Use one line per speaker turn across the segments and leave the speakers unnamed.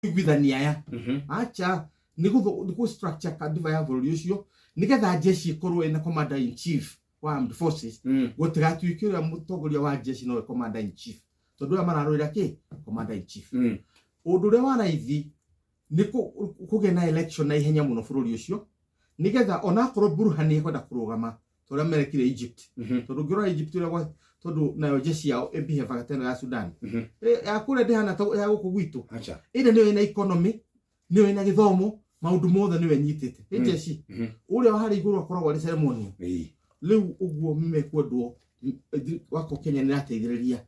Kũiguithania aya acha nĩ gũ structure katiba ya bũrũri ũcio nĩgetha jeshi ĩkorwo ĩna commander in chief wa armed forces, gũtigatuĩke ũrĩa mũtongoria wa jeshi nowe commander in chief, tondũ aya mararũĩra kĩ commander in chief. Ũndũ ũrĩa wa raithi nĩ kũgĩa na election na ihenya mũno bũrũri ũcio, nĩgetha onakorwo Burhan ekwenda kũrũgama ta ũrĩa merekire Egypt, tondũ ũngĩrora Egypt ũrĩa tondũ nayo jeshi yao ĩbehavaga ta ĩno ya Sudan. Ya kũrĩa ndĩhana ta ya gũkũ gwitũ.
Acha.
Ĩrĩa nĩyo ĩna economy, nĩyo ĩna gĩthomo, maũndũ mothe nĩyo ĩnyitĩte nĩ jeshi. Ũrĩa wa harĩa igũrũ akoragwo arĩ ceremonial. Rĩu ũguo mekwendwo wako Kenya nĩ ĩrateithĩrĩria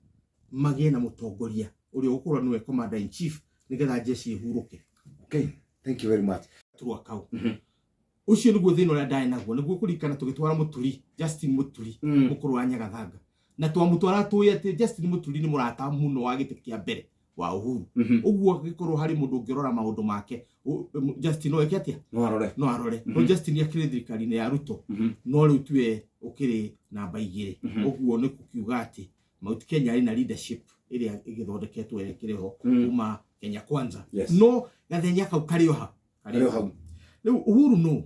magĩe na mũtongoria ũrĩa ũgũkorwo nĩwe commander in chief, nĩgetha jeshi ĩhurũke.
Okay. Thank you very much.
Turwa kau. Ũcio nĩguo thĩna ũrĩa ndarĩ naguo, nĩguo kũririkana tũgĩtwara Mũturi, Justin Mũturi, mũkũrũ wa Nyagathanga, na twamũtwara tũĩ atĩ Justin Mũturi nĩ mũrata mũno wa gĩtĩ kĩa mbere wa Uhuru. Ũguo angĩkorwo harĩ mũndũ ũngĩrora maũndũ make, Justin no eke atĩa?
No arore.
No arore. No Justin akĩrĩ thirikari-inĩ ya Ruto, no rĩu tuwe ũkĩrĩ namba 2. Ũguo nĩ kukiuga atĩ Mount Kenya ĩna leadership ĩrĩa ĩgĩthondeketwo, ĩrĩa ĩkĩrĩ ho kuma Kenya Kwanza. No gathenya kau karĩ o hau.
Karĩ o hau.
Rĩu Uhuru no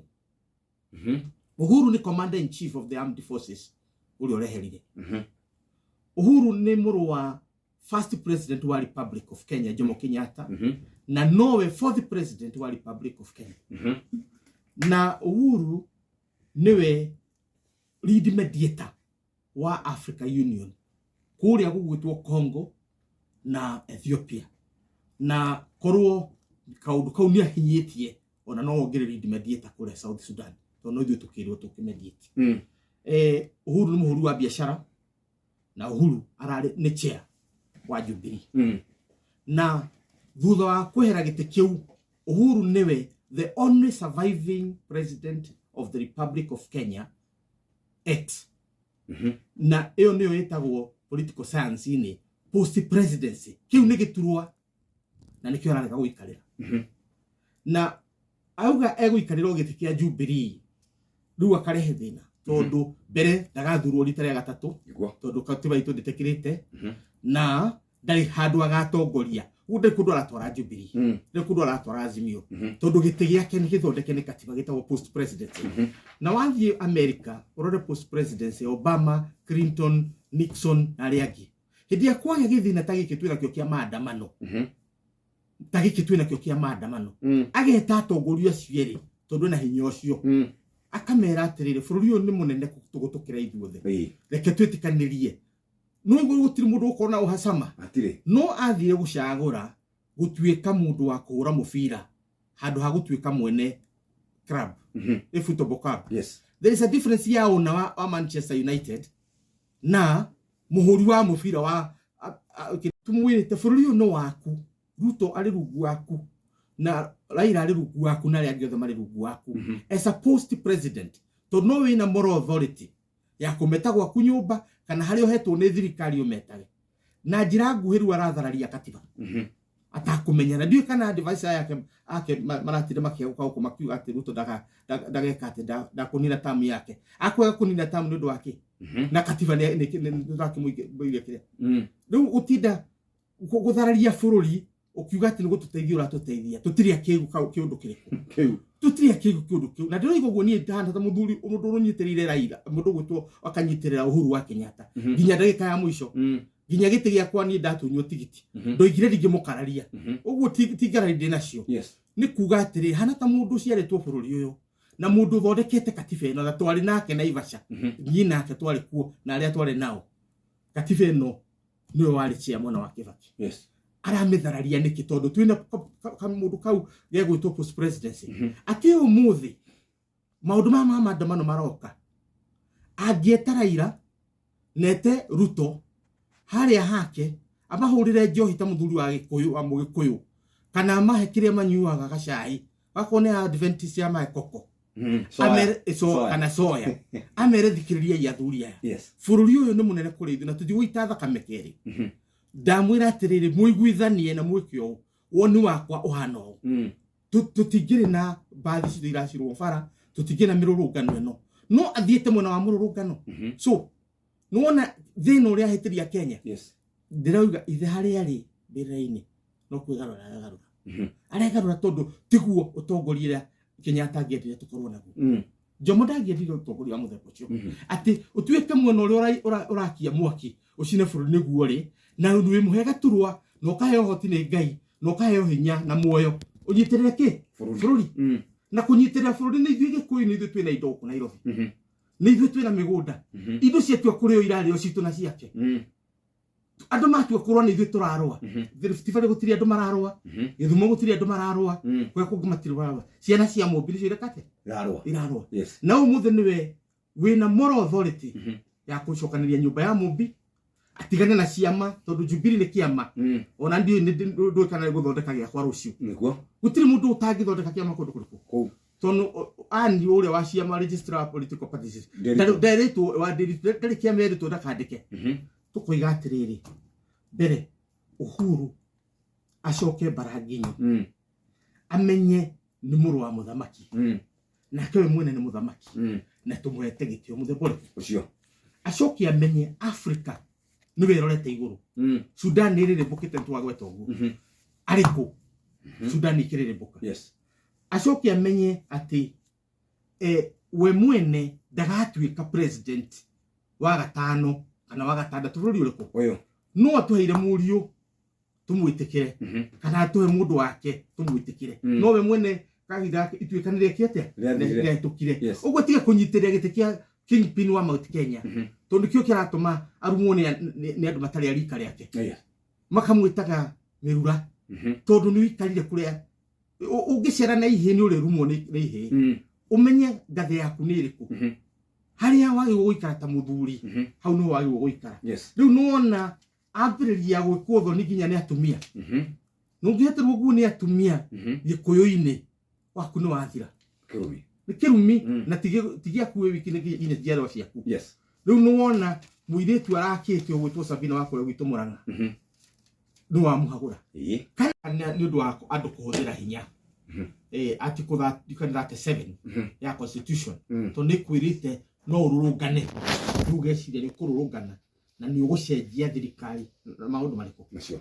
Uhuru nĩ commander in chief of the armed forces ũrĩa ũreherire. Uhuru nĩ mũrũ wa first president wa Republic of Kenya, Jomo Kenyatta, na nowe fourth president wa Republic of Kenya. Na Uhuru nĩwe lead mediator wa Africa Union kũrĩa gũgwĩtwo Congo na Ethiopia, na korwo kaũndũ kau nĩ ahinyĩtie, ona no wongerere lead mediator kũrĩa South Sudan, tondũ no ithuĩ tũkĩrwo tũkĩmediate. Uhuru nĩ mũhũri wa biacara, na Uhuru ararĩ nĩ chair wa Jubilee. Na thutha wa kwehera gĩtĩ kĩu, Uhuru nĩwe the only surviving president of the Republic of Kenya ex. Na ĩyo nĩyo ĩtagwo political science-inĩ post presidency. Kĩu nĩ gĩturwa na nĩkĩo ararega gũikarĩra. Na auga egũikarĩra o gĩtĩ kĩa Jubilee, rĩu akarehe thĩna, tondũ mbere ndagathurwo rita rĩa gatatũ. Tondũ katiba itũ ndĩtĩkĩrĩte. Na ndarĩ handũ agatongoria, ũguo ndarĩ kũndũ aratwara Jubilee, ndarĩ kũndũ aratwara Azimio, tondũ gĩtĩ gĩake nĩ gĩthondeke nĩ katiba gĩtagwo post presidency. Na wathiĩ America ũrore post presidency, Obama, Clinton, Nixon na arĩa angĩ, hĩndĩ ĩrĩa kwagĩa gĩthĩna ta gĩkĩ twĩnakĩo kĩa maandamano, ta gĩkĩ twĩnakĩo kĩa maandamano, ageta atongoria acio erĩ, tondũ ena hinya ũcio, akamera atĩrĩrĩ, bũrũri ũyũ nĩ mũnene tũgũtũkĩra ithuothe, reke twĩtĩkanĩrie. No gũtirĩ mũndũ ũgũkorwo na ũhacama.
Hatirĩ.
No athire gũcagũra gũtuĩka mũndũ wa kũhũra mũbira handũ ha gũtuĩka mwene club, a football club. There is a difference ya ũna wa Manchester United na mũhũri wa mũbira wa tũmwĩrĩte bũrũri ũyũ nĩ waku. Ruto arĩ rungu waku na Raila arĩ rungu waku na arĩa angĩ othe marĩ rungu waku as a post president, tondũ no wĩna moral authority ya kũmeta gwaku nyũmba kana harĩa ũhetwo nĩ thirikari ũmetage. Na njĩra nguhĩ, rĩu arathararia katiba atakũmenya, na ndiũĩ kana advisor yake ake maratinda makĩagũka gũkũ makiuga atĩ Ruto ndageka atĩ ndakũnina tamu yake, akwega kũnina tamu nĩ ũndũ wa kĩ? Na katiba nĩ ũrakĩmũiria kĩrĩa rĩu gũtinda gũthararia bũrũri ũkiuga atĩ nĩ gũtũteithia ũratũteithia. Tũtirĩ akĩgu kĩũndũ kĩrĩkũ?
Kĩu.
Tũtirĩ akĩgu kĩũndũ kĩu, na ndĩroiga ũguo niĩ ndahana ta mũthuri, mũndũ ũnyitĩrĩire Raila, mũndũ ũgwĩtwo akanyitĩrĩra Uhuru wa Kenyatta nginya ndagĩka ya mũico, nginya gĩtĩ gĩakwa niĩ ndatunywo tigiti, ndoigire ndingĩmũkararia. Ũguo ti ngarari ndĩ nacio. Nĩ kuga atĩrĩ, hana ta mũndũ ũciarĩtwo bũrũri ũyũ na mũndũ ũthondekete katiba ĩno, na twarĩ nake Naivasha, niĩ nake twarĩ kuo na arĩa twarĩ nao, katiba ĩno nĩwe warĩ chair mwena wa Kibaki. Aramĩthararia nĩkĩ? Tondũ twĩna kamũndũ kau gegwĩtwo post presidency, atĩ ũmũthĩ maũndũ maya ma maandamano maroka, angĩeta Raila nete Ruto harĩa hake, amahũrĩre njohi ta mũthuri wa Gĩkũyũ, wa Mũgĩkũyũ, kana amahe kĩrĩa manyuaga gacai, wakorwo nĩ Adventist amahe koko.
Soya.
Amere
Soya.
kana soya, amere, thikĩrĩriai athuri aya, bũrũri ũyũ nĩ mũnene kũrĩ ithuĩ na tũtigũita thakame kerĩ. Ndamwĩra atĩrĩrĩ, mũiguithanie na mwĩke ũũ, woni wakwa ũhana ũũ. Tũtingĩrĩ na mbathi citũ iracirwo bara, tũtingĩrĩ na mĩrũrũngano ĩno, no athiĩte mwena wa mũrũrũngano. So nĩwona thĩna ũrĩa ahĩtĩria Kenya. Ndĩrauga ithe harĩa arĩ mbĩrĩra-inĩ no kwĩgarũra aragarũra. Aregarũra tondũ tiguo ũtongoria ũrĩa Kenyatta angĩendire tũkorwo naguo. Jomo ndangĩendire ũtongoria wa mũthemba ũcio, atĩ ũtuĩke mwena ũrĩa ũrakia mwaki ũcine bũrũri nĩguo rĩ, na wĩ mũhe gaturwa na ũkaheo ũhoti nĩ Ngai na ũkaheo hinya na muoyo ũnyitĩrĩre kĩ?
Bũrũri.
Bũrũri. Na kũnyitĩrĩra bũrũri nĩ ithuĩ Gĩkũyũ, nĩ ithuĩ twĩna indo gũkũ Nairobi, nĩ ithuĩ twĩna mĩgũnda, indo ciatua kũrĩo irarĩo citũ na ciake. Andũ matua kũrũa nĩ ithuĩ tũrarũa. Rift Valley gũtirĩ andũ mararũa, Gĩthumo gũtirĩ andũ mararũa, kũrĩa kũngĩ matirĩ mararũa. Ciana cia Mũmbi nĩcio irekate.
Irarũa.
Irarũa.
Yes.
Na ũmũthĩ nĩwe wĩna moral authority ya kũcokanĩria nyũmba ya Mũmbi atigane na ciama, tondũ Jubilee nĩ kĩama. Ona ndiũĩ ndũĩ kana nĩ gũthondeka gĩakwa rũciũ.
Nĩguo.
Gũtirĩ mũndũ ũtangĩthondeka kĩama kũndũ kũrĩkũ.
Kũu.
Tondũ ani ũrĩa wa ciama, registrar wa political parties,
Nderĩtwo.
nderĩtwo wa Nderitu, ndarĩ kĩama erĩtwo ndakandĩke. Tũkoiga atĩrĩrĩ, mbere Uhuru acoke Mbaranginyo, amenye nĩ mũrũ wa mũthamaki, nake we mwene nĩ mũthamaki, na tũmũhete gĩtĩo mũthemba ũrĩkũ.
Ũcio.
Acoke amenye Africa nĩwe ĩrorete igũrũ. Sudan nĩ ĩrĩrĩmbũkĩte, nĩtwagweta ũguo. Arĩkũ Sudan ikĩrĩrĩmbũka?
Yes.
Acoke amenye atĩ we mwene ndagatuĩka president wa gatano kana wa gatandatũ bũrũri ũrĩkũ.
Ũyũ.
No atũheire mũriũ tũmwĩtĩkĩre, kana atũhe mũndũ wake tũmwĩtĩkĩre, no we mwene kahinda gake ituĩka nĩ rĩeke atĩa?
Rĩathirire.
Rĩahĩtũkire.
Yes.
Ũguo tiga kũnyitĩrĩra gĩtĩ kĩa kingpin wa Mount Kenya, tondũ kĩo kĩratũma arumwo nĩ andũ matarĩ a rika rĩake. Makamwĩtaga mĩrura, tondũ nĩ ũikarire kũrĩa ũngĩcera na ihĩĩ nĩ ũrĩrumwo nĩ ihĩĩ. Ũmenye ngathĩ yaku nĩ ĩrĩkũ, harĩa wagĩrĩirwo gũikara ta mũthuri, hau nĩho wagĩrĩirwo gũikara. Rĩu nĩwona ambĩrĩria gwĩkwo thoni nginya nĩ atumia. Nũngĩhetĩrwo nguo nĩ atumia gĩkũyũ-inĩ waku nĩ wathira.
Kĩrumi.
Nĩ kĩrumi. Na ti gĩaku wĩ wiki, nĩ nginya njiarwa ciaku. Rĩu nĩwona mũirĩtu arakĩte ũgwĩtwo Sabina wa kũrĩa gwitũ Mũrang'a, nĩ wamũhagũra. Kana nĩ ũndũ wa andũ kũhũthĩra hinya, article 37 ya constitution, tondũ nĩ kwĩrĩte no ũrũrũngane. Rĩu ũgeciria nĩ ũkũrũrũngana na nĩ ũgũcenjia thirikari na maũndũ marĩkũ?
Nacio.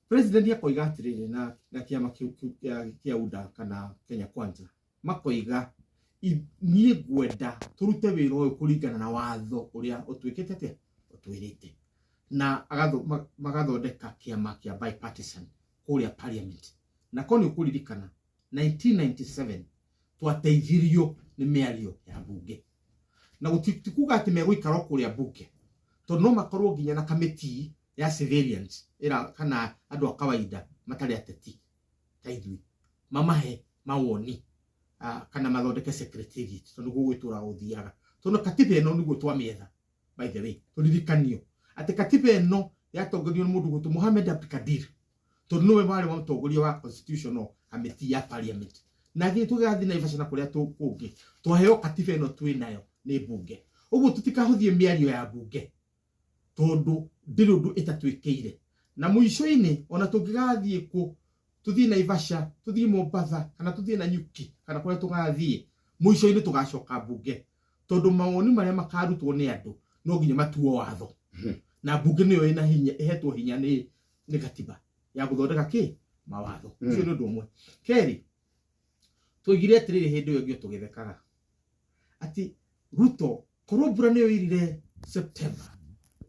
President akoiga atĩrĩrĩ, na kĩama kĩu kĩa UDA kana Kenya Kwanza makoiga, "Niĩ ngwenda tũrute wĩra ũyũ kũringana na watho ũrĩa ũtuĩkĩte atĩa, ũtwĩrĩte," na magathondeka kĩama kĩa bipartisan kũrĩa parliament. Na ko nĩ ũkũririkana 1997 twateithirio nĩ mĩario ya mbunge, na ti kuga atĩ megũikara o kũrĩa mbunge, tondũ no makorwo nginya na kamĩtĩ ya civilians ĩra kana andũ a kawaida matarĩ ateti ta ithuĩ, mamahe mawoni, kana mathondeke secretariat, tondũ nĩguo gwĩtũra gũthiaga, tondũ katiba ĩno nĩguo twamĩetha. By the way, tũririkanio atĩ katiba ĩno yatongorio nĩ mũndũ gwĩtwo Mohamed Abdikadir, tondũ nĩwe warĩ wa mũtongoria wa constitutional committee ya parliament, na githĩ tũgathiĩ Naivasha na kũrĩa kũngĩ twaheo katiba ĩno twĩ nayo nĩ mbunge. Ũguo tũtikahũthie mĩario ya mbunge, tondũ ndĩrĩ ũndũ ĩtatwĩkĩire. Na mũico-inĩ ona tũngĩgathiĩ kũ, tũthiĩ Naivasha, tũthiĩ Mombatha, kana tũthiĩ Nanyuki, kana kũrĩa tũgathiĩ, mũico-inĩ tũgacoka mbunge, tondũ mawoni marĩa makarutwo nĩ andũ no nginya matuo watho. Na mbunge nĩyo ĩna hinya, ĩhetwo hinya nĩ katiba ya gũthondeka kĩ mawatho. Ũcio nĩ ũndũ ũmwe. Kerĩ, twoigire atĩrĩrĩ hĩndĩ ĩyo ĩngĩ tũgĩthekaga atĩ Ruto korwo mbura nĩyo ĩrire September,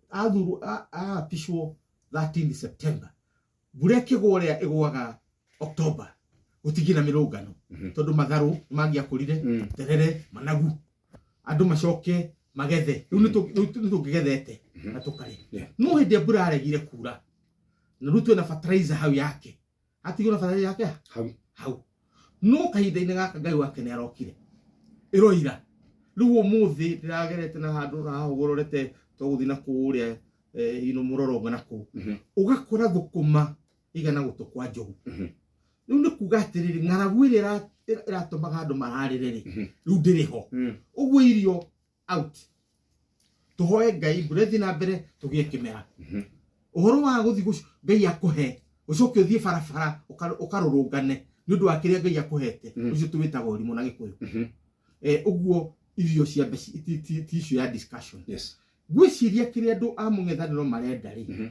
athurwo aapishwo 13 September, mbura ĩkĩgwa ũrĩa ĩgwaga October, gũtingĩ na mĩrũngano, tondũ matharũ nĩ mangĩakũrire, terere, managu, andũ macoke magethe. Rĩu nĩ tũngĩgethete na tũkarĩa. No hĩndĩ ĩrĩa mbura yaregire kura, na rĩu twĩna fertilizer hau yake, atigwo na fertilizer yake
Hau.
hau. No kahinda-inĩ gaka Ngai wake nĩ arokire ĩroira. Rĩu ũmũthĩ ndĩragerete na handũ rahũgũrorete tũgũthiĩ na kũrĩa ino mũrorongo na kũu, ũgakora thũkũma igana gũtũ kwa njogu. Rĩu nĩ kuga atĩrĩrĩ, ng'aragu ĩrĩa ĩratũmaga andũ mararĩre rĩ, rĩu ndĩrĩ ho. Ũguo irio out, tũhoe Ngai mbura ĩthiĩ na mbere tũgĩe kĩmera. Ũhoro wa gũthiĩ Ngai akũhe ũcoke ũthiĩ barabara ũkarũrũngane nĩ ũndũ wa kĩrĩa Ngai akũhete, ũcio tũwĩtaga ũrimũ na Gĩkũyũ. Ũguo irio cia mbeca ti issue ya discussion. Ngwĩciria kĩrĩa andũ a mũng'ethanĩro marenda rĩ,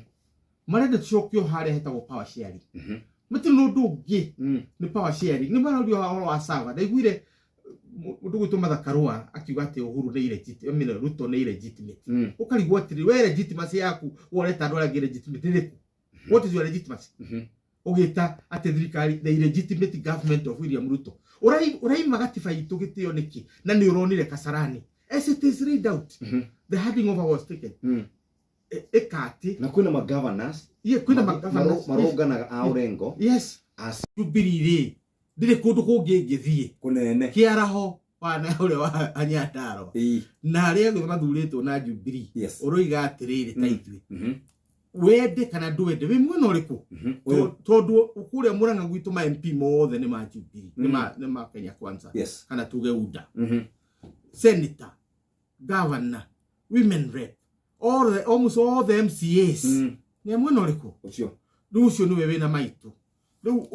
marenda tũcoke o harĩa hetagwo power sharing. Matirĩ na ũndũ ũngĩ. Nĩ power sharing. Nĩ maraũrio ũhoro wa server. Ndaiguire mũndũ gwĩtwo Martha Karua akiuga atĩ Uhuru nĩ illegitimate, I mean, Ruto nĩ illegitimate. Ũkarigwo atĩrĩ, we legitimacy yaku woreta andũ arĩa angĩ legitimate ĩrĩkũ? What is your legitimacy? Ũgĩta atĩ thirikari the illegitimate government of William Ruto. Ũraima gatiba itũ gĩtĩo nĩkĩ? Na nĩ ũronire Kasarani. As it is laid out, the handing over was taken. Ĩka atĩ
Na kwĩna magovernors
Ye, kwĩna magovernors.
Marũnganaga a Orengo.
Yes.
As
Jubilee rĩ, ndĩrĩ kũndũ kũngĩ ĩngĩthiĩ.
Kũnene.
Kĩaraho wana ũrĩa wa Nyandarua. Na arĩa othe mathurĩtwo na Jubilee. Ũroiga atĩrĩrĩ ta ithuĩ. Wende kana ndwende, wĩ mwena ũrĩkũ? Tondũ kũrĩa Murang'a gwitũ ma MP mothe nĩ ma Jubilee, nĩ ma Kenya Kwanza. Kana tuge UDA. Senator, governor, women rep, almost all the MCAs. Nĩ a mwena ũrĩkũ?
Ũcio.
Rĩu ũcio nĩwe wĩna maitũ. Rĩu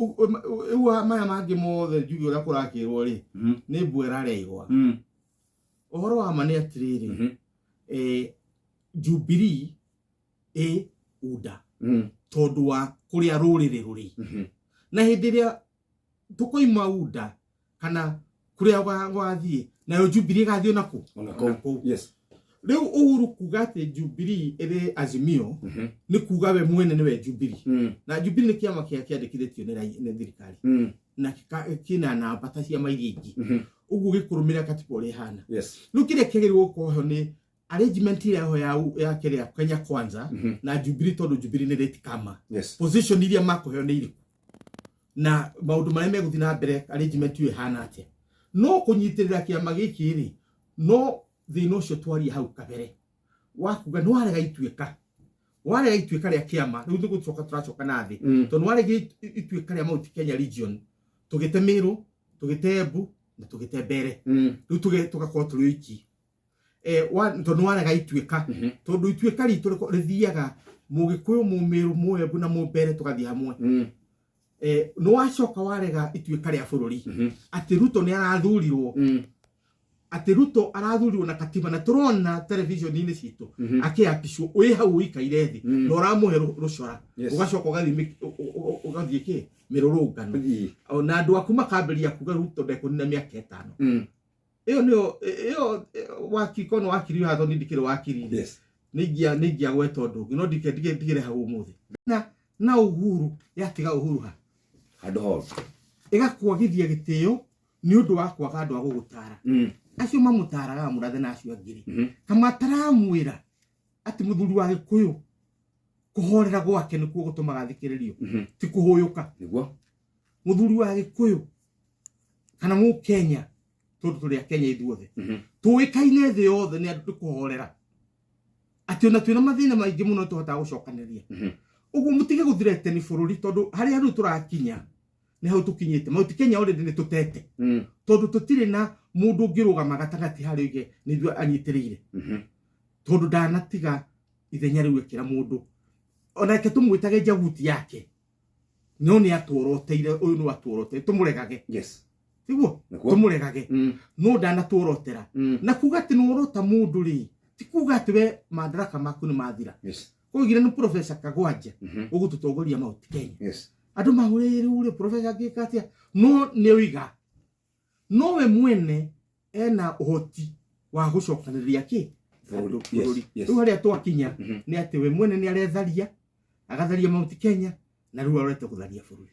rĩu maya mangĩ mothe njuge ũrĩa kũrakĩrwo rĩ, nĩ mbwera ĩraigwa. Ũhoro wa ma nĩ atĩrĩrĩ, Jubilee ĩ UDA. Tondũ wa kũrĩa rũrĩrĩ rũrĩ. Na hĩndĩ ĩrĩa tũkoima UDA kana kũrĩa gwathiĩ, nayo Jubilee ĩgathiĩ ona kũ?
Ona
Ona
kũu.
kũu. Rĩu Uhuru kuga atĩ Jubilee ĩrĩ Azimio, nĩ kuga we mwene nĩwe Jubilee. Na Jubilee nĩ kĩama kĩrĩa kĩandĩkithĩtio nĩ thirikari. Na kĩna namba ta ciama iria ingĩ. Ũguo gĩkũrũmĩrĩra katiba ũrĩa ĩhana. Rĩu kĩrĩa kĩagĩrĩirwo gũkorwo ho nĩ arrangement ĩrĩa ho ya kĩrĩa Kenya Kwanza na Jubilee, tondũ Jubilee nĩ rate kama. Position iria makũheo nĩ irĩkũ? Na maũndũ marĩa megũthiĩ na mbere arrangement ĩyo ĩhana atĩa? No kũnyitĩrĩra kĩama gĩkĩ rĩ, no thĩna ũcio twaria hau kabere wa kuga nĩ warega ituĩka. Warega ituĩka rĩa kĩama, rĩu nĩ gũcoka tũracoka na thĩ. Tondũ nĩ warega ituĩka rĩa Mount Kenya region, tũgĩte Meru, tũgĩte Embu, na tũgĩte Mbere. Rĩu tũgakorwo tũrĩ oiki. Tondũ nĩ warega ituĩka. Tondũ ituĩka ritũ rĩthiaga Mũgĩkũyũ, Mũmĩrũ, Mũembu na Mũmbere tũgathiĩ hamwe. Nĩ wacoka warega ituĩka rĩa bũrũri. Atĩ Ruto nĩ arathurirwo. Atĩ Ruto arathurirwo na katiba, na tũrona television-inĩ citũ. Akĩapishwo, wĩ hau ũikaire thĩ. Na ũramũhe rũcora. Ũgacoka ũgathiĩ ũgathiĩ kĩ? Mĩrũrũngano. Ona andũ aku makambĩrĩria kuga Ruto ndekũnina mĩaka ĩtano. Ĩyo nĩyo, ĩyo, wakiri, kono wakiri watho nĩ ndikĩrĩ wakiri. Nĩ ingĩagweta ũndũ ũngĩ, no ndigĩre hau ũmũthĩ. Na Uhuru, yatiga Uhuru ha?
Handũ hothe.
Ĩgakwagithia gĩtĩo nĩ ũndũ wa kwaga andũ a gũgũtara. Acio mamũtaraga mũrathe na acio angĩ rĩ. Kamataramwĩra atĩ mũthuri wa Gĩkũyũ kũhorera gwake nĩkuo gũtũmaga athikĩrĩrio. Ti kũhũyũka. Mũthuri wa Gĩkũyũ kana Mũkenya, tondũ tũrĩ a Kenya ithuothe. Tũĩkaine thĩ yothe nĩ andũ kũhorera. Atĩ ona twĩna mathĩna maingĩ mũno tũhotaga gũcokanĩrĩria. Ũguo mũtige gũthirete nĩ bũrũri, tondũ harĩa rĩu tũrakinya nĩ hau tũkinyĩte. Mount Kenya already nĩ tũtete. Tondũ tũtirĩ na mũndũ ũngĩrũgama gatagatĩ harĩa oige nĩ ithuĩ anyitĩrĩire. Tondũ ndanatiga ithenya rĩu ekĩra mũndũ. Onake tũmwĩtage njaguti yake. No nĩ atuoroteire, ũyũ nĩ watuoroteire, tũmũregage. Tiguo?
Nĩguo.
Tũmũregage. No ndanatuorotera. Na kuga atĩ nĩ worota mũndũ rĩ, ti kuga atĩ we madaraka maku nĩ mathira. Koigire nĩ Professor Kagwanja ũgũtũtongoria Mount Kenya. Andũ mahũrĩire rĩu rĩ, Professor angĩka atĩa? No nĩ oiga. No we mwene ena ũhoti wa gũcokanĩrĩria kĩ?
Bũrũri.
Bũrũri. Rĩu harĩa twakinya nĩ atĩ we mwene nĩ aretharia, agatharia Mount Kenya, na rĩu arorete gũtharia bũrũri.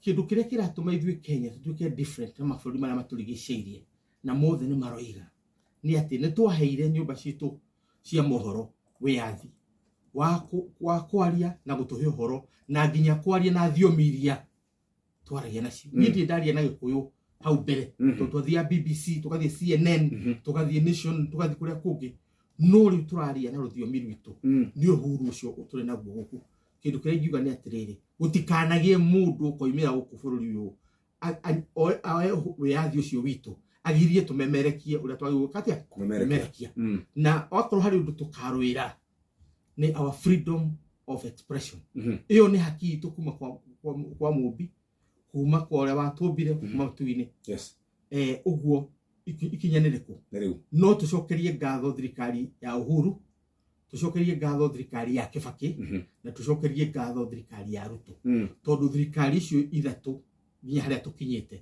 Kĩndũ kĩrĩa kĩratũma ithuĩ Kenya tũtuĩke different na mabũrũri marĩa matũrigicĩirie na mothe nĩ maroiga nĩ atĩ nĩ twaheire nyũmba citũ cia mohoro wĩyathi wa kwaria na gũtũhe ũhoro na nginya kwaria na thiomi iria twaragia nacio. Niĩ ndirĩ ndaria na Gĩkũyũ hau mbere. Tondũ twathiaga BBC, tũgathiĩ CNN, tũgathiĩ Nation, tũgathiĩ kũrĩa kũngĩ. No rĩu tũraria na rũthiomi rwitũ. Nĩ ũhuru ũcio tũrĩ naguo gũkũ. Kĩndũ kĩrĩa ingiuga nĩ atĩrĩrĩ, gũtikanagĩe mũndũ ũkoimĩra gũkũ bũrũri ũyũ, oe wĩyathi ũcio witũ, agirie tũmemerekie ũrĩa twagĩrĩirwo gwĩka atĩa?
Kũmemerekia.
Kũmemerekia. Na okorwo harĩ ũndũ tũkarũĩra nĩ our freedom of expression. Ĩyo nĩ haki itũ kuma kwa mũmbi, kuma kwa ũrĩa watũmbire, kuma matu-inĩ. Ũguo ikinya nĩ rĩkũ?
Nĩ rĩu.
No tũcokerie ngatho thirikari ya Uhuru, Tucokerie ngatho thirikari ya Kibaki na tucokerie ngatho thirikari ya Ruto, tondu thirikari icio ithatũ nginya harĩa tũkinyĩte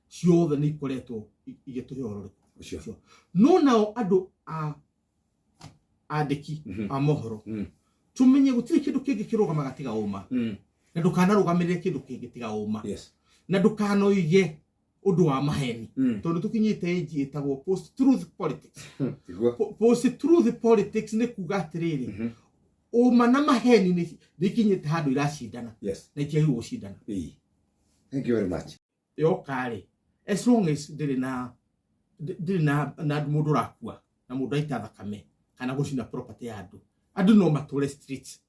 ciothe nĩ ikoretwo igĩtũhe ũhoro
ũcio.
Ũcio. No nao andũ a andĩki a mohoro, tumenye gũtirĩ kĩndũ kĩngĩ kĩrũgamaga tiga ũma, na ndũkanarũgamĩrĩre kĩndũ kĩngĩ tiga ũma, na ndũkanoige ũndũ wa maheni, tondũ tũkinyĩte age ĩtagwo post truth politics.
Tiguo.
Post truth politics nĩ kuga atĩrĩrĩ, ũma na maheni nĩ ikinyĩte handũ iracindana, na itiagĩrĩirwo gũcindana.
Ĩĩ. Thank you very much.
Yoka rĩ, as long as ndĩrĩ na ndĩrĩ na mũndũ ũrakua na mũndũ aita thakame kana gũcina property ya andũ, andũ no matũre streets.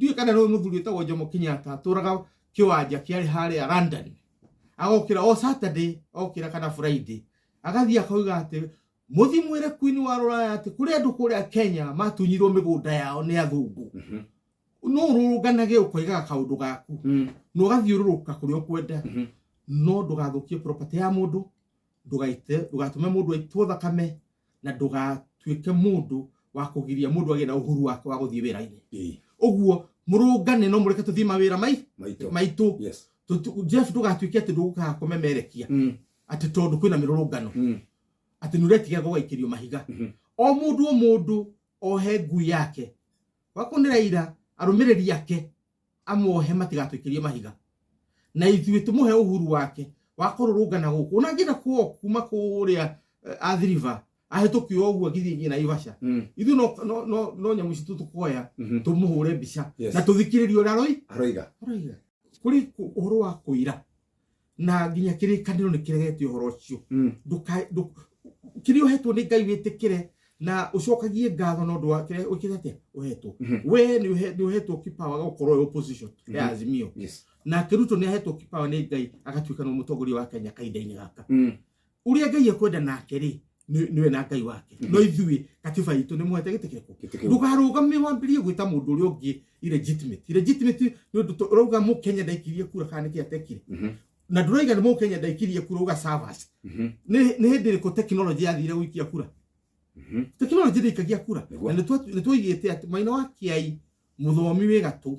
Ndiũĩ kana nĩ mũthuri wĩtagwo Jomo Kenyatta atũraga kĩwanja kĩarĩ harĩa London, agokĩra o Saturday okĩra kana Friday, agathiĩ akauga atĩ mũthi mwĩre Queen wa Rũraya atĩ kũrĩ andũ kũrĩa Kenya matunyirwo mĩgũnda yao nĩ athũngũ. No ũrũrũnganage ũkoigaga kaũndũ gaku na ũgathiũrũrũka kũrĩa ũkwenda, no ndũgathũkie property ya mũndũ, ndũgaite, ndũgatũme mũndũ aitwo thakame, na ndũgatuĩke mũndũ wa kũgiria mũndũ agĩe na ũhuru wake wa gũthiĩ wĩra-inĩ. Ũguo mũrũngane, no mũreke tũthiĩ mawĩra mai
Maitũ.
maitũ. Jeff, ndũgatuĩke atĩ ndũgũkaga kũmemerekia atĩ tondũ kwĩna mĩrũrũngano, atĩ nĩ ũretiga gũgaikĩrio mahiga. O mũndũ o mũndũ ohe ngui yake wako nĩ Raila, arũmĩrĩri ake amohe matigatũikĩrie mahiga, na ithuĩ tũmũhe ũhuru wake wa kũrũrũngana gũkũ. Ona angĩenda kuo kuma kũrĩa Athi River ahĩtũkio ũguo agĩthiĩ nginya Naivasha, ithuĩ no nyamũ citũ tũkoya, tũmũhũre mbica na tũthikĩrĩrie ũrĩa aroi
Aroiga.
Aroiga. Kũrĩ ũhoro wa kũira na nginya kĩrĩkanĩro nĩ kĩregete ũhoro ũcio. Kĩrĩa ũhetwo nĩ Ngai wĩtĩkĩre na ũcokagie ngatho na ũndũ wa kĩrĩa wĩkĩte atĩa ũhetwo. We nĩ ũhetwo kipawa gĩa gũkorwo wĩ opposition ya Azimio, nake Ruto nĩ ahetwo kipawa nĩ Ngai agatuĩka nĩ mũtongoria wa Kenya kahinda-inĩ gaka. Ũrĩa Ngai ekwenda nake rĩ, nĩwe na Ngai wake, no ithuĩ katiba itũ nĩ mũhete gĩtĩ kĩrĩkũ?
Gĩtĩ kĩu.
Ndũkarũgame wambĩrĩrie gwĩta mũndũ ũrĩa ũngĩ illegitimate. Illegitimate nĩ ũndũ ũrauga Mũkenya ndaikirie kura kana nĩkĩ atekire, na ndũrauga nĩ Mũkenya ndaikirie kura, uga servers. Nĩ hĩndĩ ĩrĩkũ tekinoronjĩ yathire gũikia kura? Tekinoronjĩ ndĩikagia kura. Na nĩ twoigĩte atĩ Maina wa Kĩai, mũthomi wĩ gatũ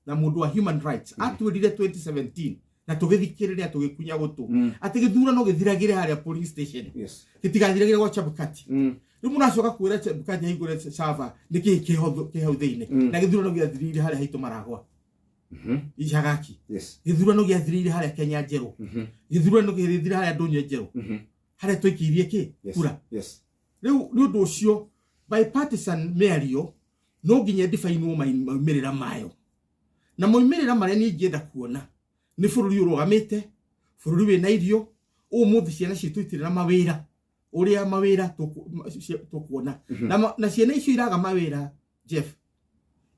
na mũndũ wa human rights, atwĩrire 2017 na tũgĩthikĩrĩria tũgĩkunya gũtũ atĩ gĩthurano gĩthiragĩre harĩa polling station, gĩtigathiragĩre gwa Chebukati. Rĩu mũracoka kwĩra Chebukati ahingũre server nĩkĩĩ kĩ hau thĩinĩ? Na gĩthurano gĩathirĩire harĩa haitũ maragwa Icagaki. Gĩthurano gĩathirĩire harĩa Kenya Njerũ. Gĩthurano gĩthirĩire harĩa Ndũnyũ Njerũ, harĩa twaikĩirie kĩ kura. Rĩu nĩ ũndũ ũcio bipartisan mĩario no nginya ndibainwo maumĩrĩra mayo, na maumĩrĩra marĩa niĩ ingĩenda kuona nĩ bũrũri ũrũgamĩte, bũrũri wĩna irio. Ũmũthĩ ciana citũ itirĩ na mawĩra, ũrĩa mawĩra tũkuona na ciana icio iraga mawĩra, Jeff,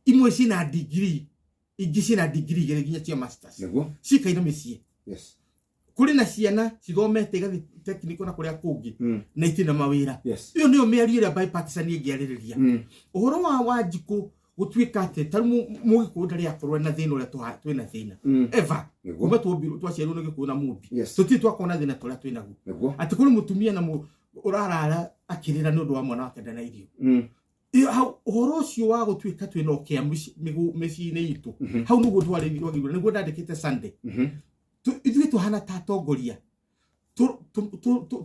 imwe ciĩna degree, ingĩ ciĩna degree igĩrĩ nginya cia masters, cikaire mĩciĩ. Kũrĩ na ciana cithomete igathiĩ technical na kũrĩa kũngĩ na itirĩ na mawĩra. Ĩyo nĩyo mĩario ĩrĩa bipartisan ĩngĩarĩrĩria. Ũhoro wa Wanjikũ gũtuĩka atĩ ta rĩu Mũgĩkũyũ ndarĩ akorwo na thĩna ũrĩa twĩna thĩna ever. Kuma twombirwo, twaciarirwo nĩ Gĩkũyũ na Mũmbi, tũtirĩ twakorwo na thĩna ta ũrĩa twĩ naguo, atĩ kũrĩ mũtumia na ũrarara akĩrĩra nĩ ũndũ wa mwana wake ndana irio. Ĩyo hau ũhoro ũcio wa gũtuĩka twĩna ũkĩa mĩciĩ-inĩ itũ, hau nĩguo twarĩirwo, nĩguo ndandĩkĩte Sunday. Ithuĩ tũhana ta atongoria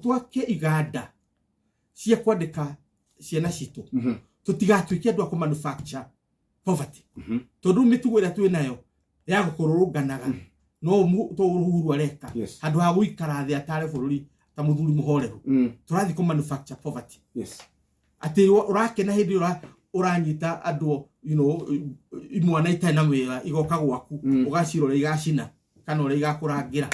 twake iganda cia kwandĩka ciana citũ, tũtigatuĩke andũ a kũ-manufacture poverty, tondũ rĩu mĩtugo ĩrĩa twĩ nayo ya gũkũrũrũnganaga no to Uhuru areka, handũ ha gũikara thĩ atare bũrũri ta mũthuri mũhoreru, tũrathiĩ kũ-manufacture poverty, atĩ ũrakena hĩndĩ ĩyo ũranyita andũ, imwana itarĩ na wĩra igoka gwaku, ũgacirora igacina kana ũrĩa igakũrangĩra,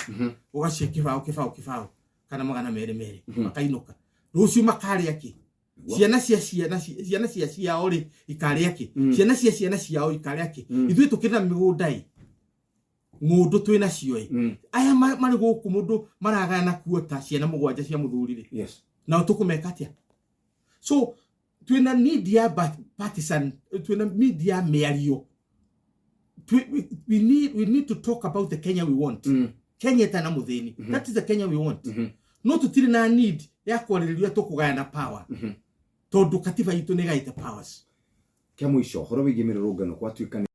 ũgacihe kĩbaũ kĩbaũ kĩbaũ kana 200 merĩ, makainũka. Rũciũ makarĩa kĩ? Ciana cia ciana ciana cia ciao rĩ ikarĩa kĩ? Ciana cia ciana ciao ikarĩa kĩ? Ithuĩ tũkĩrĩ na mĩgũnda ĩ, ng'ũndũ twĩ nacio ĩ. Aya marĩ gũkũ mũndũ maragayana kuota ciana mũgwanja cia mũthuri rĩ, nao tũkũmeka atĩa? So twĩna need ya partisan, twĩna need ya mĩario. We need to talk about the Kenya we want. Kenya ĩtarĩ na mũthĩni. That is the Kenya we want. No tũtirĩ na need ya kwarĩrĩria tũkũgayana power, tondũ katiba itũ nĩ ĩgaĩte powers.
Kĩa mũico, ũhoro wĩgiĩ mĩrũrũngano gwatuĩka nĩ